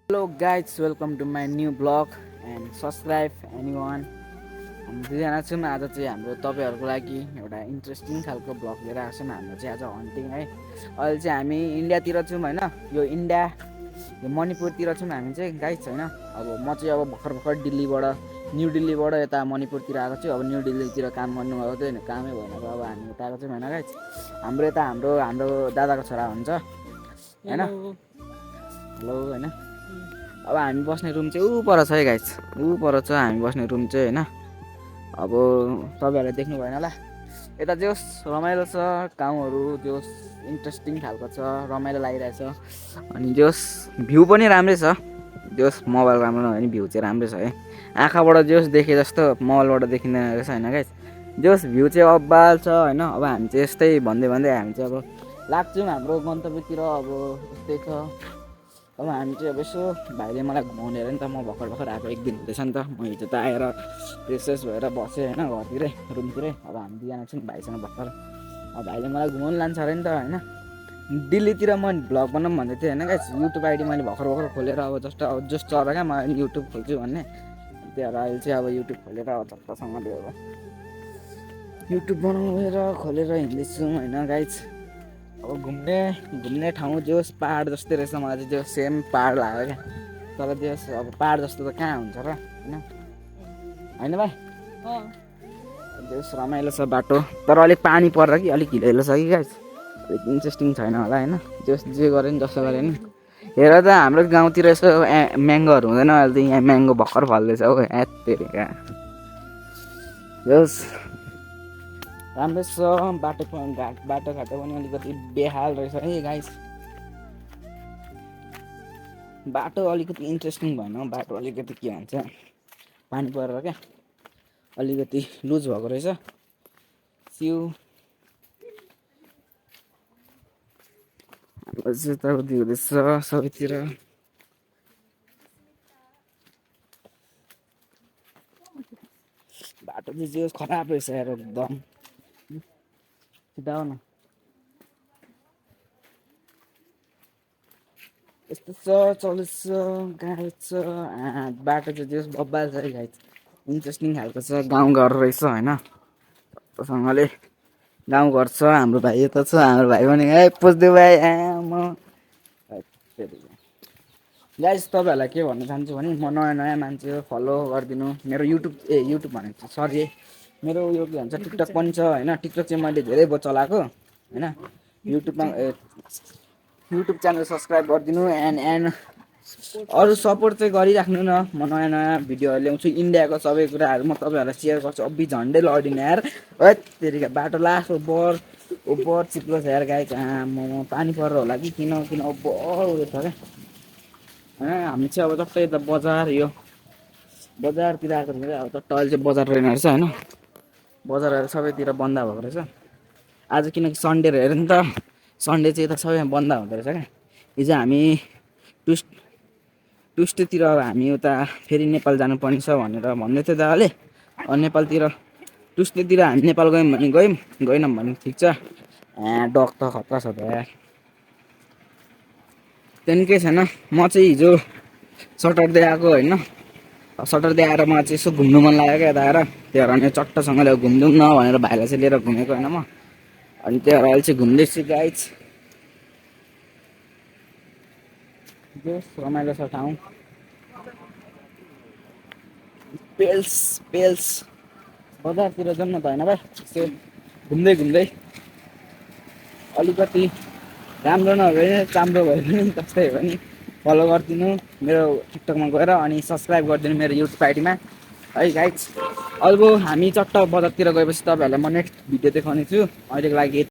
Hello guys, welcome to my new blog and subscribe anyone. हामी दुईजना छौँ आज चाहिँ हाम्रो तपाईँहरूको लागि एउटा इन्ट्रेस्टिङ खालको ब्लग लिएर आएको छौँ। हाम्रो चाहिँ आज हन्टिङ है। अहिले चाहिँ हामी इन्डियातिर छौँ होइन, यो इन्डिया यो मणिपुरतिर छौँ हामी चाहिँ गाइस होइन। अब म चाहिँ अब भर्खर दिल्लीबाट न्यू दिल्लीबाट यता मणिपुरतिर आएको छु। अब न्यू दिल्लीतिर काम गर्नु गएको थियो होइन, कामै भएन अब हामी यता आएको छौँ होइन गाइस। हाम्रो यता हाम्रो दादाको छोरा हुन्छ होइन। हेलो होइन। अब हामी बस्ने रुम चाहिँ ऊ पर छ है गाइस, ऊ पर छ हामी बस्ने रुम चाहिँ होइन। अब तपाईँहरूले देख्नु भएन होला, यता जोस् रमाइलो छ, गाउँहरू जोस् इन्ट्रेस्टिङ खालको छ, रमाइलो लागिरहेछ। अनि जोस् भ्यू पनि राम्रै छ, जोस् मोबाइल राम्रो नभए पनि भ्यू चाहिँ राम्रै छ है। आँखाबाट जोस् देखे जस्तो मोबाइलबाट देखिँदैन रहेछ होइन गाइस। जोस् भ्यू चाहिँ अब्बाल छ होइन। अब हामी चाहिँ यस्तै भन्दै हामी चाहिँ अब लाग्छौँ हाम्रो गन्तव्यतिर। अब यस्तै छ। अब हामी चाहिँ अब यसो भाइले मलाई घुमाउने अरे नि त, म भर्खर आएको 1 दिन हुँदैछ नि त। म हिजो त आएर फ्रेस भएर बसेँ होइन घरतिरै रुमतिरै। अब हामी दुईजना छौँ भाइसँग भर्खर। अब भाइले मलाई घुमाउनु लान्छ अरे नि त होइन। दिल्लीतिर म भ्लग बनाऊँ भन्दै थिएँ होइन गाइस। युट्युब आइडी मैले भर्खर खोलेर अब जस्ट चढ क्या म युट्युब खोल्छु भन्ने। त्यही भएर अहिले चाहिँ अब युट्युब खोलेर अब चट्टसँगले अब युट्युब बनाएर खोलेर हिँड्दैछु होइन गाइस। अब घुम्ने ठाउँ जोस् पहाड जस्तै रहेछ मलाई चाहिँ, जो सेम पहाड लाग्यो क्या। तर जोस् अब पहाड जस्तो त कहाँ हुन्छ र होइन, होइन भाइ। जोस् रमाइलो छ बाटो, तर अलिक पानी पर्छ कि अलिक हिलो छ कि गाइस, अलिक इन्ट्रेस्टिङ छैन होला होइन। जोस् जे गरे नि जसो गरे नि। हेर त हाम्रो गाउँतिर यसो म्याङ्गोहरू हुँदैन, अहिले त यहाँ म्याङ्गो भर्खर फल्दैछ हो तेरिका। जोस् राम्रो छ बाटोघाटो पनि अलिकति बेहाल रहेछ है गाइस। बाटो अलिकति इन्ट्रेस्टिङ भएन, बाटो अलिकति के भन्छ पानी परेर क्या अलिकति लुज भएको रहेछ। सिउ हाम्रो चाहिँ यताउति हुँदैछ सबैतिर। बाटो चाहिँ जे खराब रहेछ यार एकदम। सिधा न यस्तो चल्दैछ गाडी छ। बाटो चाहिँ जे बब्बाल छ है गाइस, इन्ट्रेस्टिङ खालको छ। गाउँघर रहेछ होइन, सँगले गाउँघर छ। हाम्रो भाइ यता छ, हाम्रो भाइ पनि पुज्दै भाइ म गाइस। तपाईँहरूलाई के भन्न चाहन्छु भने म नयाँ मान्छे हो, फलो गरिदिनु मेरो युट्युब भनेको सरी मेरो उयो के भन्छ टिकटक पनि छ होइन। टिकटक चाहिँ मैले धेरै चलाएको होइन। युट्युबमा युट्युब च्यानल सब्सक्राइब गरिदिनु एन्ड अरू सपोर्ट चाहिँ गरिराख्नु न। म नयाँ भिडियोहरू ल्याउँछु, इन्डियाको सबै कुराहरू म तपाईँहरूलाई सेयर गर्छु। अब्बी झन्डै लडिने यार तेरिका बाटो लास्ट ओभर चिप्लो छ यार गाइस। म पानी परेर होला कि किन ओभर उयो छ क्या होइन। हामी चाहिँ अब जस्तै यता बजारतिर आएको थियो अब त अहिले चाहिँ बजार रहेन रहेछ होइन। बजारहरू सबैतिर बन्द भएको रहेछ आज, किनकि सन्डे हेऱ्यो नि त। सन्डे चाहिँ यता सबै बन्द हुँदो रहेछ क्या। हिजो हामी ट्युस्डेतिर अब हामी उता फेरि नेपाल जानुपर्ने छ भनेर भन्दै थियो दादाले। नेपालतिर ट्युस्डेतिर हामी नेपाल गयौँ भने गएनौँ भने ठिक छ। डक त खतरा छ त यार। त्यहाँदेखि केही छैन, म चाहिँ हिजो सटरडे आएको होइन। सटरडे आएर मलाई चाहिँ यसो घुम्नु मन लाग्यो क्या यता आएर। त्यही भएर अनि चट्टसँगले घुमिदिउँ न भनेर भाइलाई चाहिँ लिएर घुमेको होइन म। अनि त्यही भएर अहिले चाहिँ घुम्दैछु गाइस। रमाइलो छ ठाउँ। पेल्स बजारतिर जाउँ न त होइन भाइ। यसो घुम्दै अलिकति राम्रो नभए पनि चाम्रो भयो भने जस्तै हो भने फलो गरिदिनु मेरो टिकटकमा गएर, अनि सब्सक्राइब गरिदिनु मेरो युट्युब आइडीमा है गाइस। अब हामी चट्ट बजारतिर गएपछि तपाईँहरूलाई म नेक्स्ट भिडियो देखाउने छु। अहिलेको लागि